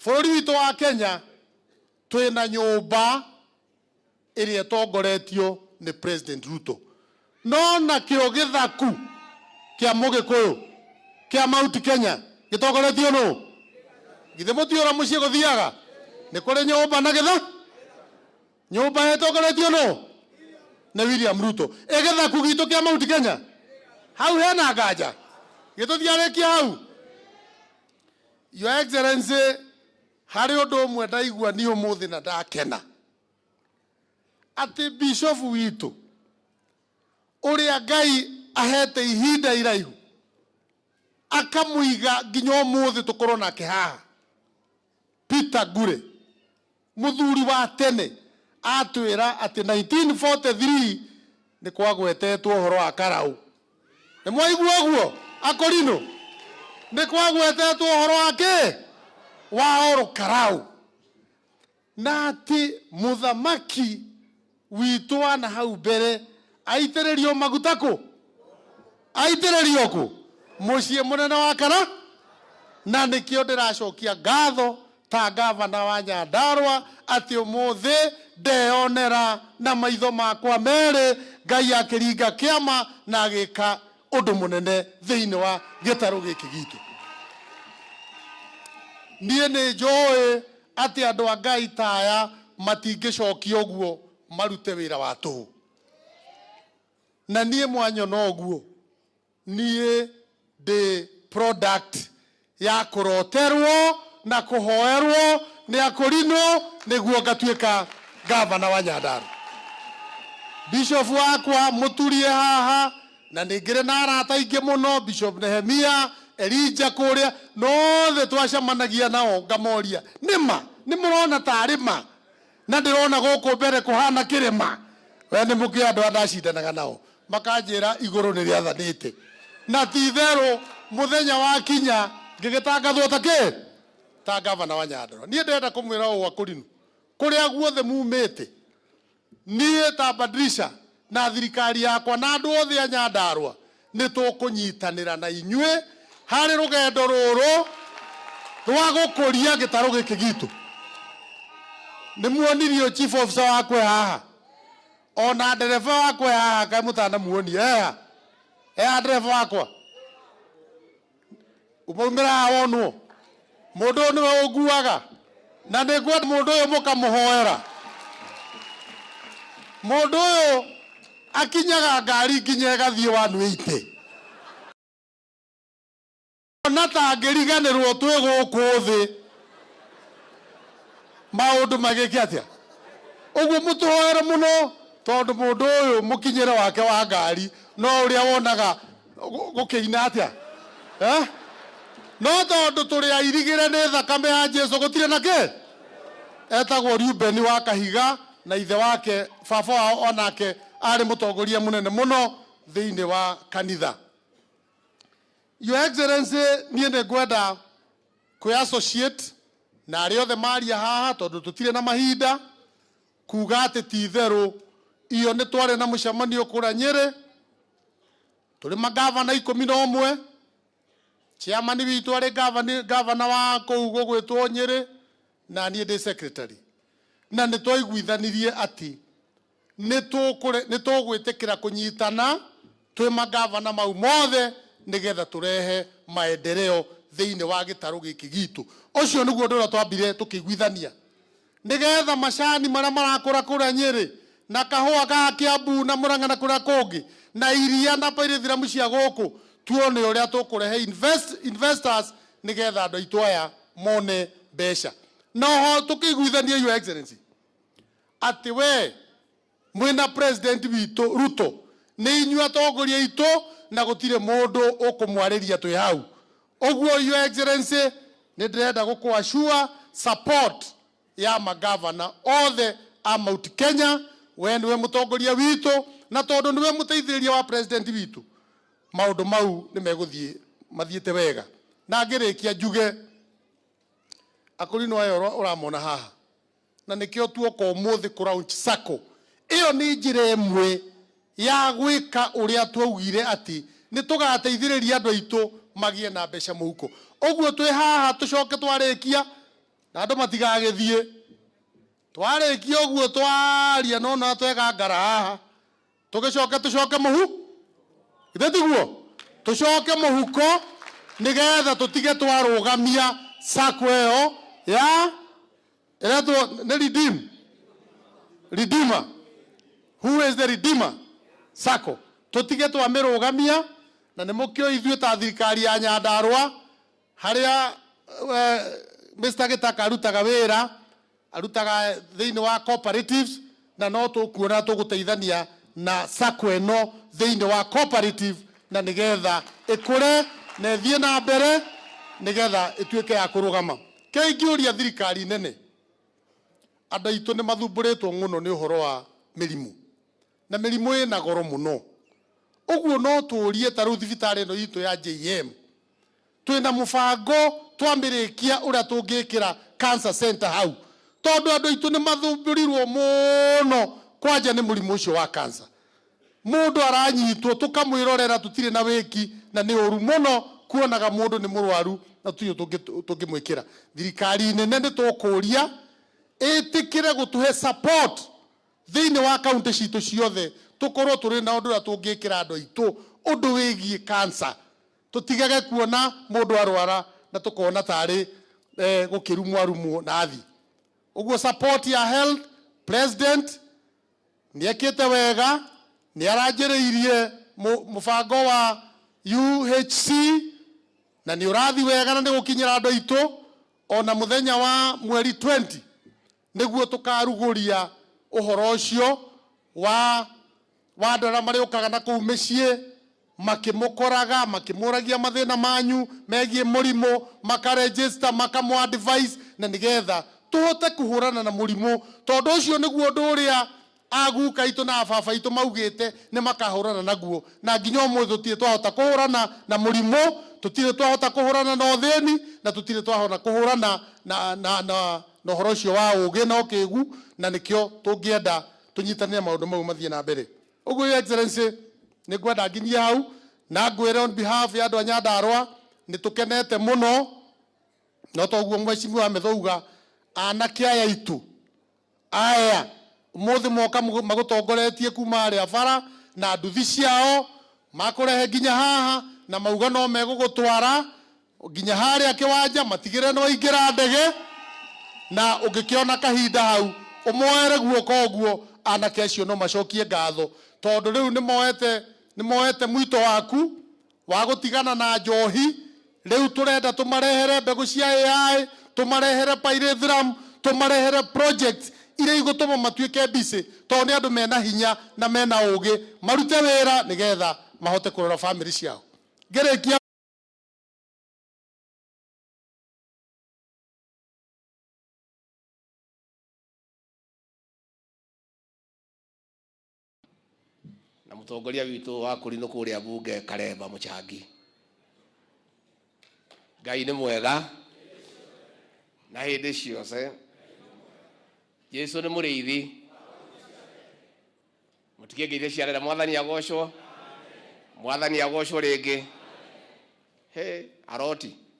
Bũrũri witũ wa Kenya twĩna nyũmba ĩrĩa ĩtongoretio nĩ President Ruto. No nakĩo gĩthaku kĩa Mũgĩkũyũ kĩa Mount Kenya gĩtongoretio nũ? Githĩ mũtiũra mũciĩ gũthiaga? Nĩ kũrĩ nyũmba na gĩtha? Nyũmba ĩtongoretio nũ? Nĩ William Ruto. Ĩ gĩthaku gitũ kĩa Mount Kenya? Hau hena nganja? Gĩtũthiarĩkia hau? Your Excellency, harĩ ũndũ ũmwe ndaigua niĩ ũmũthĩ na ndakena. Atĩ bishop witũ ũrĩa Ngai ahete ihinda iraihu akamũiga nginya ũmũthĩ tũkorwo nake haha, Peter Ngure, mũthuri wa tene, atwĩra atĩ 1943 nĩ kwagwetetwo ũhoro wa Karau. Nĩ mwaigua ũguo Akorino? Nĩ kwagwetetwo ũhoro wa kĩ? Wa Oro Karau. Na atĩ mũthamaki witũ wa na hau mbere aitĩrĩrio maguta kũ? Aitĩrĩrio kũ? Mũciĩ mũnene wa Kara. Na nĩkĩo ndĩracokia ngatho ta gavana wa Nyandarua atĩ ũmũthĩ ndeyonera na maitho makwa merĩ Ngai akĩringa kĩama na agĩka ũndũ mũnene thĩinĩ wa gĩtarũ gĩkĩ gitũ. Niĩ nĩ njũĩ atĩ andũ a Ngai ta aya matingĩcokia ũguo marute wĩra wa tũhũ. Na niĩ mwanyona ũguo, niĩ ndĩ product ya kũroterwo na kũhoerwo nĩ Akũrinũ nĩguo ngatuĩka gavana wa Nyandarua. Bishop wakwa mũturie haha, na nĩ ngĩrĩ na arata aingĩ mũno, Bishop Nehemia, Elijah kũrĩa, nothe twacemanagia nao ngamoria, nĩ ma? Nĩ mũrona tarĩ ma? Na ndĩrona gũkũ mbere kũhana kĩrĩma. We nĩ mũkĩoĩ andũ aya ndacindanaga nao, makanjĩra igũrũ nĩ rĩathanĩte. Na ti itherũ mũthenya wakinya ngĩgĩtangathwo ta kĩ? Ta gavana wa Nyandarua. Niĩ ndĩrenda kũmwĩra ũũ Akũrinũ, kũrĩa guothe mumĩte, niĩ ta Badilisha na thirikari yakwa na andũ othe a Nyandarua nĩ tũkũnyitanĩra na inyuĩ harĩ rũgendo rũrũ rwa gũkũria gĩtarũ gĩkĩ gitũ. Nĩ muonirio chief officer wakwa haha, ona ndereba wakwa haha, kaĩ mũtanamuonia? Eha, eha ndereba wakwa umaumĩra haha wonwo mũndũ ũyũ nĩwe ũnguaga, na nĩ ngwenda mũndũ ũyũ mũkamũhoera. Mũndũ ũyũ akinyaga ngari nginya ĩgathiĩ 180. Ona tangĩriganĩrwo twĩ gũkũ thĩ maũndũ magĩke atĩa. Ũguo mũtũhoere mũno, tondũ mũndũ ũyũ mũkinyĩre wake wa ngari no ũrĩa wonaga gũkĩina atĩa. No tondũ tũrĩ airigĩre nĩ thakame ya Jesu gũtirĩ na kĩ. Etagwo Reuben wa Kahiga, na ithe wake baba wao onake arĩ mũtongoria mũnene mũno thĩinĩ wa kanitha. Your Excellency, niĩ nĩ ngwenda kwĩ associate na arĩa othe maria haha, tondũ tũtirĩ na mahinda, kuga atĩ ti itherũ iyo nĩ twarĩ na mũcemanio kũrĩa Nyĩrĩ, tũrĩ magavana 11, chairman witũ arĩ gavana wa kũu gũgwĩtwo Nyĩrĩ, na niĩ ndĩ secretary. Na nĩ twaiguithanirie atĩ nĩ tũgwĩtĩkĩra kũnyitana twĩ magavana mau mothe nĩgetha tũrehe maendeleo thĩinĩ wa gĩtarũ gĩkĩ gitũ. Ũcio nĩguo ũndũ ũrĩa twambire tũkĩiguithania, nĩgetha macani marĩa marakũra kũrĩa Nyĩrĩ na kahũa ga Kiambu na Murang'a na kũrĩa kũngĩ na iria na pyrethrum cia gũkũ, tuone ũrĩa tũkũrehe investors nĩgetha andũ aitũ aya mone mbeca. Na oho tũkĩiguithania, Your Excellency, atĩ we mwĩna president witũ Ruto nĩ inyuĩ atongoria aitũ na gũtirĩ mũndũ ũkũmwarĩria twĩ hau. Ũguo Your Excellency, nĩ ndĩrenda gũkũ assure support ya magavana othe a Mount Kenya. We nĩwe mũtongoria witũ, na tondũ nĩwe mũteithĩrĩria wa president witũ, maũndũ mau nĩ megũthiĩ mathiĩte wega. Na ngĩrĩkia njuge Akũrinũ aya ũramona haha, na nĩkĩo tuoka ũmũthĩ kũ launch SACCO. Ĩyo nĩ njĩra ĩmwe ya gwĩka ũrĩa twaugire atĩ nĩ tũgateithĩrĩria andũ aitũ magĩe na mbeca mũhuko. Ũguo twĩ haha tũcoke twarĩkia Na andũ matigagĩthiĩ. Twarĩkia ũguo twaria no na twega ngara haha. Tũgĩcoke tũcoke mũhu. Githĩ tiguo? Tũcoke mũhuko nĩgetha tũtige twarũgamia sacco ĩyo ya ĩretwo nĩ redeem. Redeemer. Who is the Redeemer? Sacco. Tũtige twamĩrũgamia na nĩ mũkĩũĩ ithuĩ ta thirikari ya Nyandarũa harĩa Mr. Gĩtaka arutaga wĩra, arutaga thĩinĩ wa cooperatives na no tũkuona tũgũteithania na sacco ĩno thĩinĩ wa cooperative na nĩgetha ĩkũre na ĩthiĩ na mbere nĩgetha ĩtuĩke ya kũrũgama. Kĩrĩa ingĩũria thirikari nene, andũ aitũ nĩ mathumbũrĩtwo mũno nĩ ũhoro wa mĩrimũ na mĩrimũ ĩna goro mũno. Ũguo no tũrie ta rĩu thibitarĩ ĩno itũ ya JM twĩna mũbango twamĩrĩkia ũrĩa tũngĩkĩra cancer center hau, tondũ andũ aitũ nĩ mathumbũrirwo mũno kwanja nĩ mũrimũ ũcio wa cancer. Mũndũ aranyitwo tũkamwĩrorera tũtirĩ na wĩki na nĩ ũru mũno kuonaga mũndũ nĩ mũrwaru na tũtirĩ tũngĩmwĩkĩra. Thirikari nene nĩ tũkũria ĩtĩkĩre gũtũhe support thĩinĩ wa kaunti citũ ciothe tũkorwo tũrĩ na ũndũ ũrĩa tũngĩkĩra andũ aitũ ũndũ wĩgiĩ cancer. Tũtigage kuona mũndũ arwara na tũkona tarĩ gũkĩrumwo arumwo na athi. Ũguo support ya health, president nĩ ekĩte wega, nĩ aranjĩrĩirie mũbango wa UHC na nĩ ũrathi wega na nĩ gũkinyĩra andũ aitũ ona mũthenya wa mweri 20 nĩguo tũkarugũria ũhoro ũcio wa andũ arĩa marĩũkaga na kũu mĩciĩ makĩmũkoraga makĩmũragia mathĩna manyu megiĩ mũrimũ, makaregister, makamũ advise na nĩgetha tũhote kũhũrana na mũrimũ, tondũ ũcio nĩguo ũndũ ũrĩa aguka aitũ na ababa aitũ maugĩte nĩ makahũrana naguo, na nginya ũmũthĩ tũtirĩ twahota kũhũrana na mũrimũ, tũtirĩ twahota kũhũrana na ũthĩni, na tũtirĩ twahota kũhũrana na ũhoro ũcio wa ũgĩ na ũkĩgu, na nĩkĩo tũngĩenda tũnyitanĩre maũndũ mau mathiĩ na mbere. Ũguo Your Excellency, nĩ ngwenda nginyie hau na ngwĩre on behalf ya andũ a Nyandarũa nĩ tũkenete mũno, no toguo mheshimiwa Methouga anake aya aitũ aya ũmũthĩ moka magũtongoretie kuma harĩa bara na nduthi ciao makũrehe nginya haha na mauga no megũgũtwara nginya harĩa kĩwanja, matigĩre no ingĩra ndege, na ũngĩkĩona kahinda hau ũmoere guoko ũguo anake acio no macokie ngatho, tondũ rĩu nĩ moete mwito waku wa gũtigana na njohi. Rĩu tũrenda tũmarehere mbegũ cia AI, tũmarehere pyrethrum, tũmarehere projects iria igũtũma matuĩke busy, tondũ nĩ andũ mena hinya na mena ũgĩ, marute wĩra nĩgetha mahote kũrora family ciao. Ngĩrĩkia na mũtongoria witũ wa kũrinũ kũrĩa bunge Karemba Mũchangi. Ngai nĩ mwega na hĩndĩ ciothe. Jesu nĩ mũrĩithi. Mũtikĩngeithie ciarera, Mwathani agocwo. Mwathani agocwo rĩngĩ. He aroti.